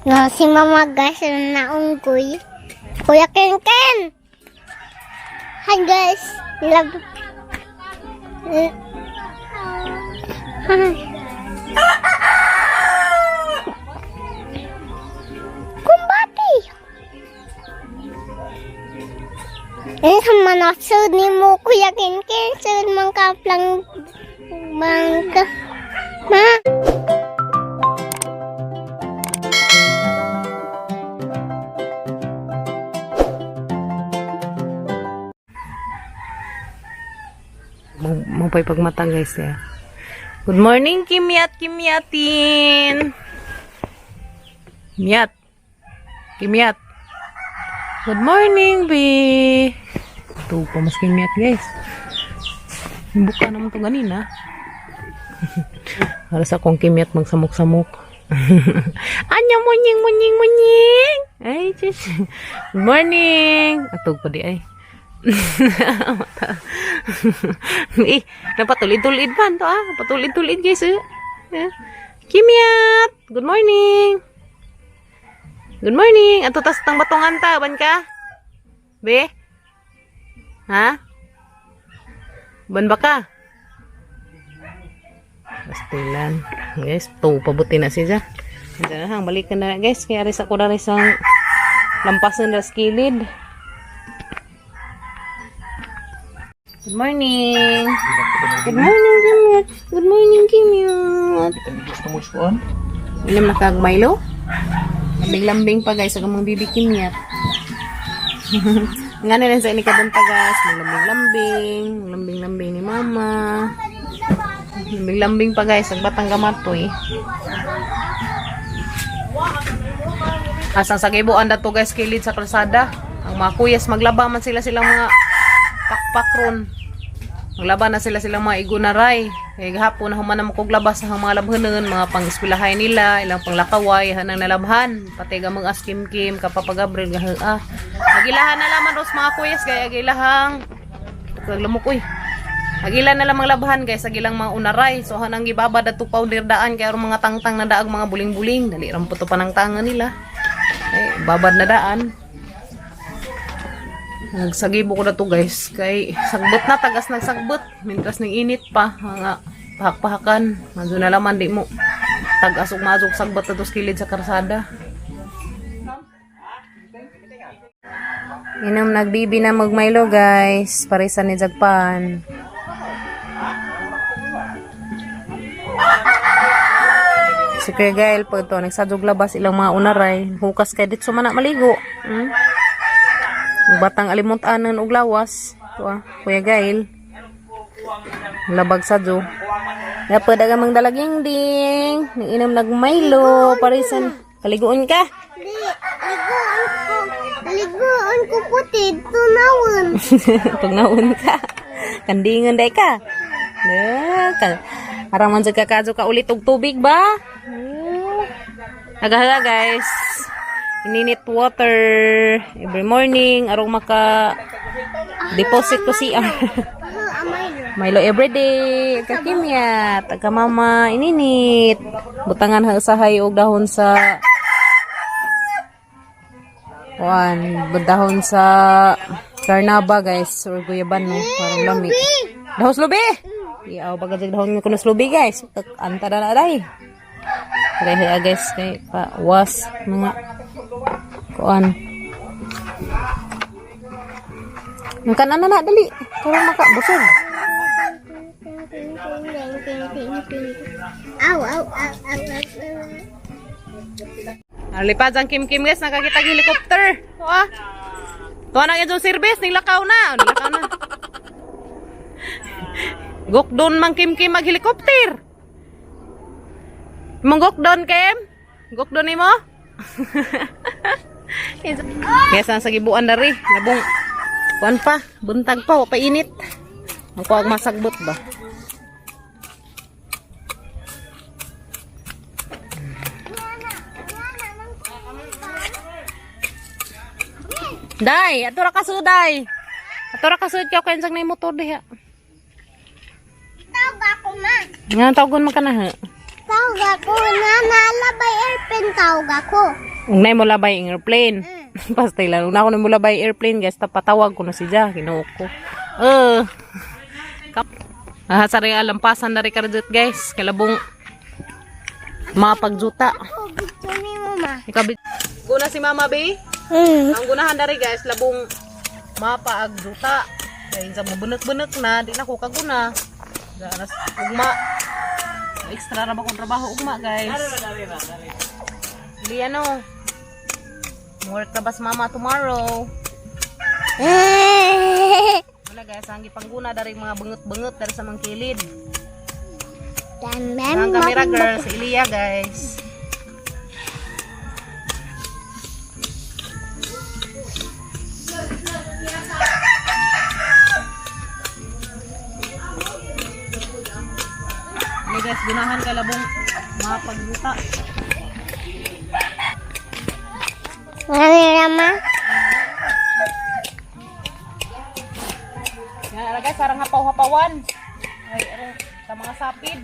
No, si Mama guys na naunggoy. Kuya Ken Ken! Hi guys! Love. Hi. Kumbati! Eh, sa manasud ni mo, Kuya Ken Ken, sud mang kaplang bangka. Ma! Mapay pagmata guys ya. Good morning, Kimyat Kimyatin. Kimyat. Kimyat. Good morning, B. Ito pa mas Kimyat guys. Buka naman to ganina. Para sa akong Kimyat magsamok-samok. Anya munying munying munying. Ay, sis. Good morning. Atog pa di ay. Eh, napatulid-tulid man to ah. Patulid-tulid guys eh. Eh. Kimyat! Good morning! Good morning! Ato tas tang batungan ta, ban ka? Be? Ha? Ban ba ka? Pastilan. Guys, to pabuti na siya. Diyan na hang balik ka na guys. Kaya aris ako na rin sa lampasan na kilid. Good morning. Good morning, Kimyat. Good morning, Kimyat. Gusto mo suan? Ilam na kag Milo? Lambing-lambing pa guys, ang mga bibi Kimyat. Nga na lang sa ini kabuntagas, lambing-lambing, lambing-lambing ni Mama. Lambing-lambing pa guys, ang batang gamatoy. Asang sa gibuan dato guys kilid sa kalsada. Ang mga kuyas maglaba man sila silang mga pakpak ron. Maglaba na sila silang mga igunaray. Kaya gahapon na human na makuglabas sa mga labhanon, mga pang-eskwelahay nila, ilang panglakaway, hanang nalabhan. Pati ga mga askimkim, kapapagabril, gaha. Ah. Agilahan na laman ros mga kuyas, gaya agilahang. Kaglamok uy. Agila na lamang labhan guys, agilang mga unaray. So hanang gibaba dato powder daan kaya aron mga tangtang na daag mga buling-buling. Dali ram puto pa ng tanga nila. Eh, babad na daan. Nagsagibo ko na to guys. Kay sagbot na, tagas nagsagbot. Mintras ning init pa. Nga, pahak-pahakan. Madyo na laman, di mo. Tagas ug mazog sagbot na to sa kilid sa karsada. Inom nagbibi na magmaylo guys. Parisan ni Jagpan. Si Kuya Gael po ito, nagsadog labas ilang mga unaray. Hukas kay dito man na maligo. Hmm? Ang batang alimuntanan og lawas. Ito ah, Kuya Gael. Labag sadyo. Dapat daga mang dalaging ding. Nang inom nagmaylo. Parisan. Kaliguon ka. Di, liguan ko, liguan ko puti, tunawon. Pag naon ka. Kandingan day ka. Na, ka. Arang man sa kakadyo ka ulit og tubig ba? Agahaga guys. Ininit water every morning arong maka deposit ko siya. Amay Milo everyday, kakimyat, taga mama ininit. Butangan ha usahay og dahon sa kuan, dahon sa karnaba guys or guyabano parang lami. Dahon sa lubi. Iyaw baga jag dahon nga kuno sa lubi guys. Anta na na day. Kaya guys kay pa was mga kuan. Ang kanan na na dali. Karon maka busog. Aw, aw, aw, aw, aw, aw. Alipad ang Kim Kim guys, nakakita ang helicopter. Tuwa. Tuwa na yung service, nilakaw na. O, nilakaw na. Gok doon mang Kim Kim mag helicopter. Mong gok doon Kim? Gok doon nimo? Guys, ang sagibuan na rin. Labong kuan pa, buntag pa, wa pa init. Ang kuwag masagbot ba? Day, ato ra kasuday. Ato ra kasud ka kay na motor diha. Tawag ako ma. Nga tawagon man ka na ha. Tawag ako na nalabay airplane tawag ako. Ungnay mo labay ang airplane. Pastila. Una ko na mo labay airplane guys. Tapatawag ko na si Ja. Kinuok ko. Eh. Kap. Ah, sari lampasan na rin karjut guys. Kalabong mapagjuta. Ako, gusto ni mama. Ikaw, guna si Mama B. Ang gunahan dari guys, labong mapaagjuta. Kaya sa mabunak-bunak na, di na ko kaguna. Aras ugma. Extra ra ba kong trabaho ugma guys. Di ano. Work na ba sa mama tomorrow? Wala guys, ang gipangguna dari mga benget-benget dari sa mangkilid. Dan Ang camera girl si Ilya guys. Ano guys, gunahan ka labong mapagluta. Mami, Rama. Yan ara guys, sarang hapaw-hapawan. Ay, arong sa mga sapid.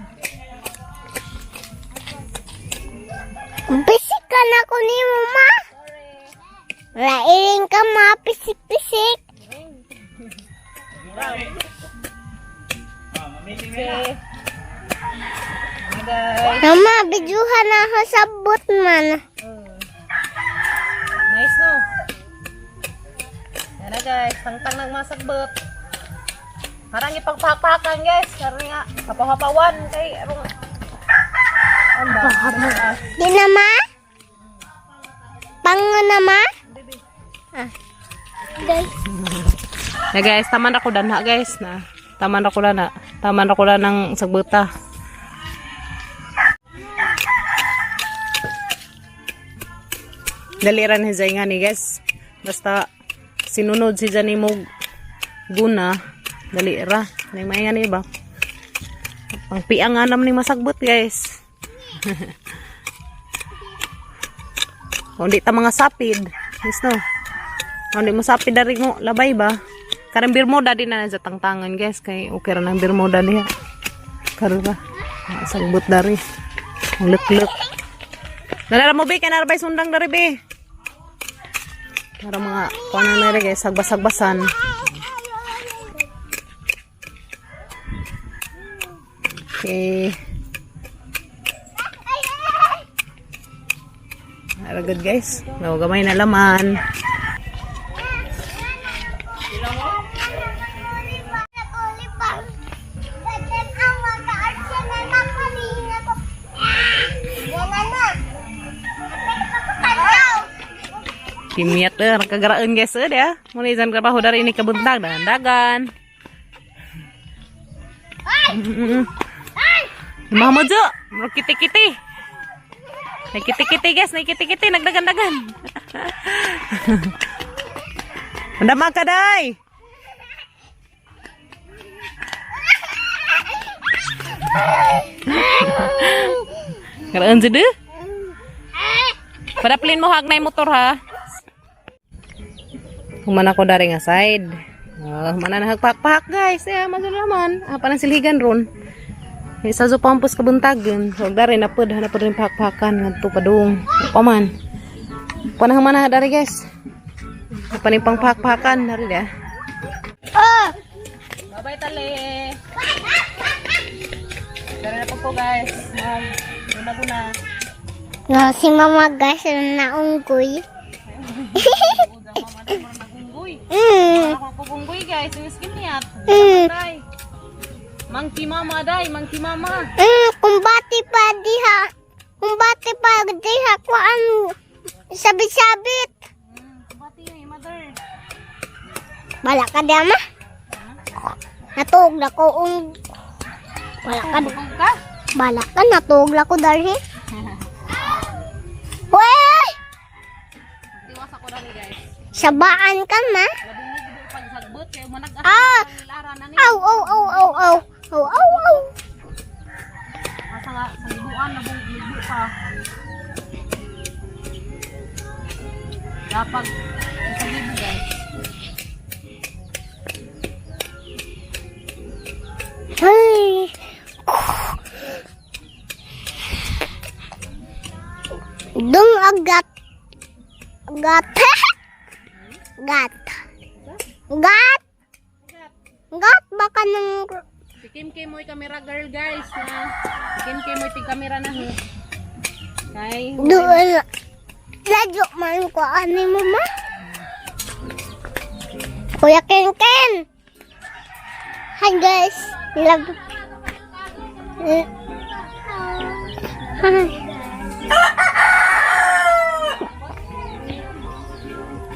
Pisik ka na ko ni mama. Lairing ka ma, pisik-pisik. Okay. Ano guys? Mama, bidyuhan na ako sa boot man. Nice no? Yan na guys, tangtang ng masagbot. Parang ipagpapakan guys, karon nga hapaw-hapawan kay arong ano ba? Di na ma? Pango na ma? Ah. Guys. Na guys, taman ako danha guys na. Taman ako na. Taman ako na ng sagbota. Daliran ni Zay nga ni guys. Basta sinunod si Jani mo guna. Dali ra. Nay may nga ni ba? Ang piang nga naman ni masagbot guys. Kung di ta mga sapid. Yes no. Kung di mo sapid dari mo labay ba? Karang Bermuda din na sa tangtangan guys kay okay ra nang Bermuda diha. Karon ra. Sagbot dari. Ang lukluk. Nalala mo be kay narabay sundang dari be. Para mga kuan na rin guys, sagbas-sagbasan. Okay. Ara good guys. No, gamay na laman. Kimiyat eh, kagaraon guys eh dia. Muna izan trabaho dari ini kabuntag dan dagan. Mama Jo, kiti-kiti. Nakiti-kiti guys, nakiti-kiti, nagdagan-dagan. Mandama ka day. Karaan jud eh. Padaplin mo hag na yung motor ha. Human ako dari nga side. Oh, humana na hagpakpak guys. Eh, mazul naman. Ah, parang silhigan ron. Eh, sa zo pampos kabuntagon. So, dari na pod, hanap rin pakpakan ngadto padung. Pa man. Panahon man na dari guys. Paning pangpakpakan dari dia. Oh! Bye-bye tali. Dari na po po guys. Mag guna-guna. No, si mama guys na naunggoy. Mama na mo nagunggoy. Ako kugunggoy guys, yung skin niya. Day. Monkey mama day, monkey mama. Kumbati pa diha. Kumbati pa diha kuan sabit-sabit. Kumbati yung mother. Bala ka diha ma. Natuog na ko ung Wala ka. Ka? Bala ka natuog na ko darhi. Wey! Tiwas ako dali guys. Sabaan ka ma. Labong mo gid pagsagbot kay manag Ah! lara na ni. Aw aw aw aw aw. Aw aw aw. Asa nga sa libuan labong libo pa. Dapat sa libo guys. Ay. Dung agat. Gat. Gat. Gat. Gat baka nang Si Kim Kim mo'y camera girl, guys, na. Si Kim Kim mo'y tig camera na ho. Kay doon. Ladyo man ko ani mo ma. Kuya Ken Ken. Hi guys. Love. Hi.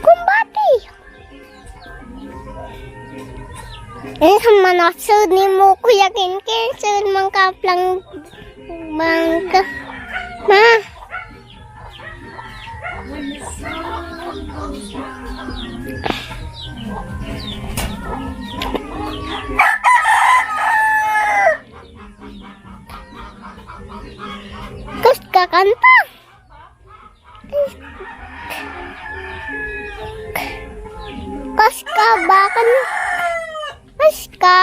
Kumbati. Eh, manasud ni mo Kuya Ken Ken sud man kaplang bangka. Ma. Kus kakanta. Kus ka bakan. Kus ka.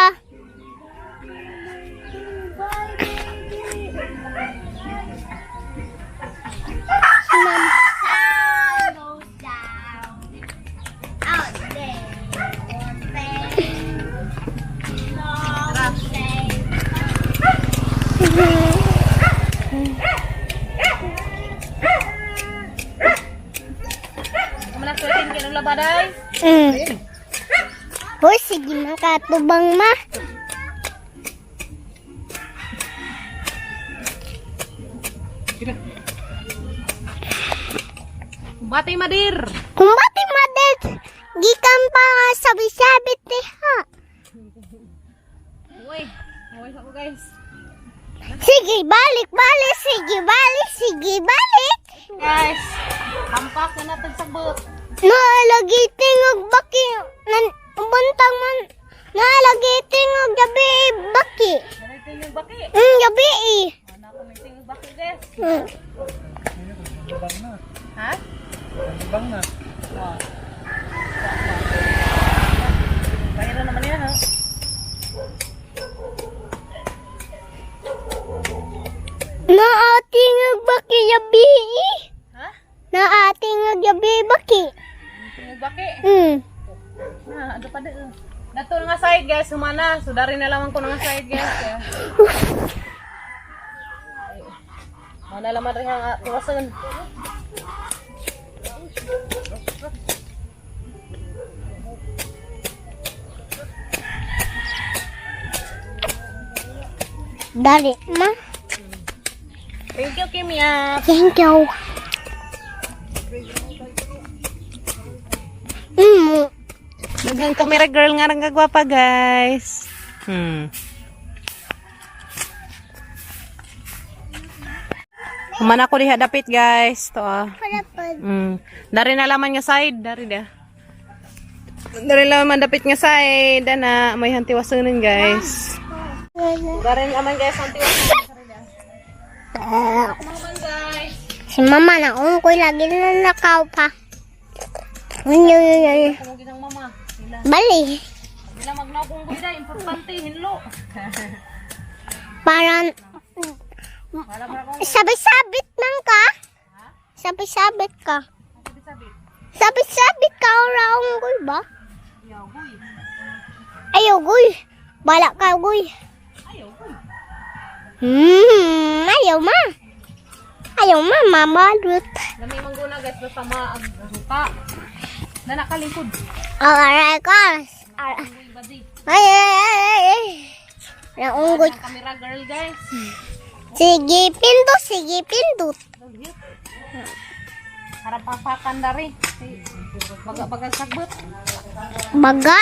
Kumana ko Kim Kim ang labaday. Hoy, sige makatubang ma. Kumbati madir. Kumbati madel, gikan pa nga sabi-sabit eh ha. Uy, uy ako guys. Sige, balik, balik, sige, balik, sige, balik. Guys, hampak na natin sa boot. Naalagi tingog baki, nan, buntang man, naalagi tingog gabi baki. Ganito yung baki. Gabi eh. Ano ko may tingog baki guys. Ha? Bang na. Oh. Bayro naman yan ha. Naatingog baki gabi eh. Ha? Naatingog gabi baki. Tingog baki. Na, ano pa doon? Dato nga side guys, humana. So dari na lamang ko na nga side guys. Kaya. Mana laman rin ang tuwasan. Dali, ma. Thank you, Kimia. Thank you. Daghang camera girl nga nang gagwapa, guys. Humana ko diha dapit, guys. To ah. Palapad. Dari na laman nga side, dari da. Dari laman dapit nga side, ana may hantiwasanon, guys. Dari laman guys, hantiwasanon. Laman guys. Si mama na ungkoy lagi na nakaw pa. Yun, yun, yun, yun. Kung gisang mama, sila. Bali. Sila magnaw kung guida, importante hinlo. Parang Wala para kong sabit-sabit man ka. Sabit-sabit ka. sabi-sabi. Sabit-sabit ka ora unggoy ba? Yaw, huy. Ayaw goy. Bala ka goy. Ayaw, huy. Ayaw ma. Ayaw ma, mamalot. Lami mangguna guys, basta maagruta. Na nakalingkod. Oh, aray ko. Aray. Uy, badi. Ay, ay, ay, ay, ay. Naunggoy. Ang camera girl guys. Sige, pindot. Sige, pindot. Harap papakan dari. Baga-baga sagbot. Baga.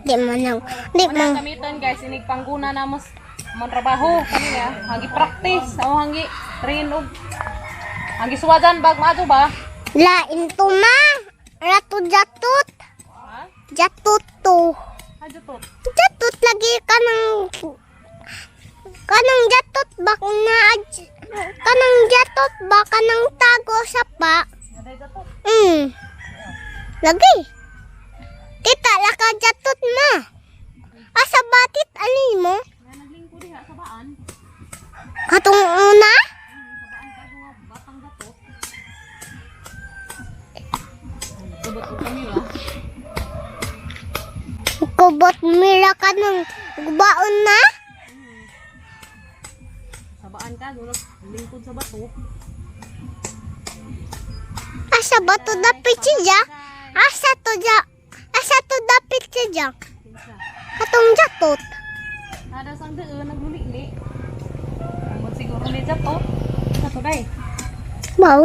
Di man ang, di Una man. gamiton guys, inig pangguna na mas mon trabaho kani ya. Hangi practice, o hangi train og hangi suwadan bag maadto ba? Lain to ma. Rato jatut. Ha? Jatut to. Adyo to. Jatut lagi ka ng kanang jatot ba na kanang jatot ba kanang tago sa pa. Naday jatot. Lagi. Kita laka jatot ma. Asa batit ani mo? Na naglingko diha sa baan. Katong una? Sa baan ka nga batang jatot. Kubot og kamera. Kubot mira ka ng gubaon na. Sabaan ka, gulok lingkod sa bato. Asa ba to dapit siya? Asa to ja? Asa to dapit siya? Katong jatot. Nada sang daan naglulili. Ambot siguro ni jato. Sa to day. Wow.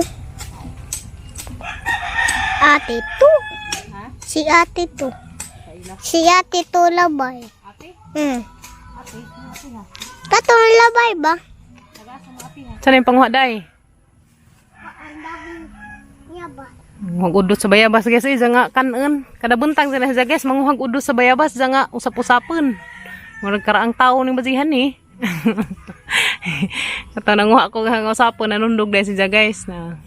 Ate to. Ha? Si ate to. Kaila. Si ate to labay. Ate, ate, ate ha. Katong labay ba? Taga sa mga ate ha. Saan yung panguha day? Paandahan niya ba? Manguhag udot sa bayabas guys, eh, nga kanon. Kada buntang sila sa guys, manguhag udot sa bayabas, nga usap-usapon. Murag karaang tao ning basihan eh. Kato nanguha ko nga usapon, nanundog dahil siya guys na.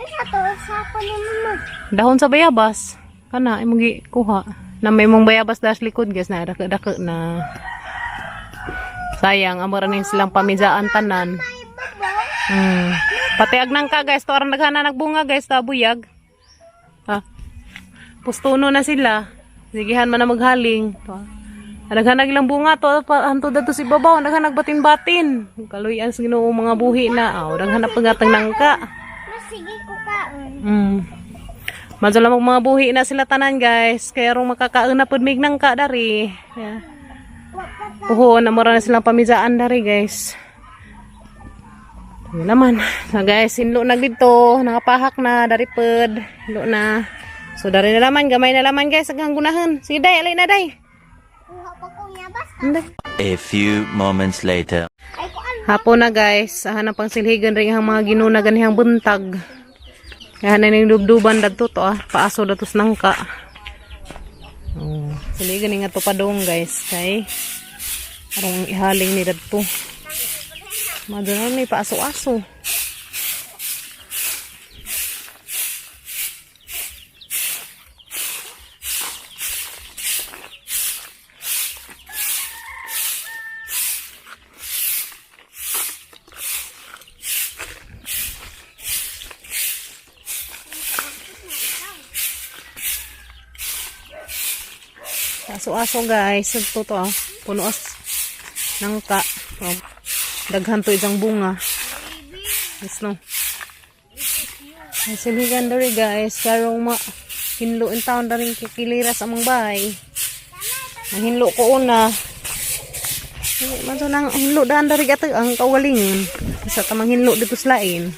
Isa to, isa ko ni mama. Dahon sa bayabas. Kana imong gikuha. Na may mong bayabas dash likod guys na dako dako na. Sayang amo ra ning silang pamidaan tanan. Ay, babaw. Pati agnang ka guys, to aron naghana nagbunga guys, ta buyag. Ha. Pustuno na sila. Sigihan man na maghaling. To. Naghanag ilang bunga to pa hantod dato si babaw, naghanag batin-batin. Kaluyan sa Ginoo mga buhi na. Aw, daghan na pagatang nangka. Mas sige ko kaon. Madyo lang mga buhi na sila tanan guys. Kaya rong makakauna pud mig nangka dari. Yeah. Puhon na mura na silang pamidaan dari guys. Yun naman. So guys, hinlo na dito. Nakapahak na, dari pud. Hinlo na. So dari na laman, gamay na laman guys. Aghang gunahan. Sige day, alay na day. Kuha pa ko niya basta. Anday. A few moments later. Ay ko ano. Hapon na guys, ahan ang pangsilhigan rin ang mga ginuna ganihang buntag. Kaya na ning dubduban dadto to ah, paaso datos nangka. Oh, silhigan ni nga to padong guys kay arong ihaling ni dadto. Maduna ni paaso-aso. Aso-aso guys, adto to ah. Puno as nangka. Oh, daghan to isang bunga. Yes no. Ay, silhigan dari guys, karong ma hinlo in town daring kikiliras among bahay. Ang hinlo ko una. Dili man to nang hinlo daan dari gato ang kaugalingon. Sa tamang hinlo dito sa lain.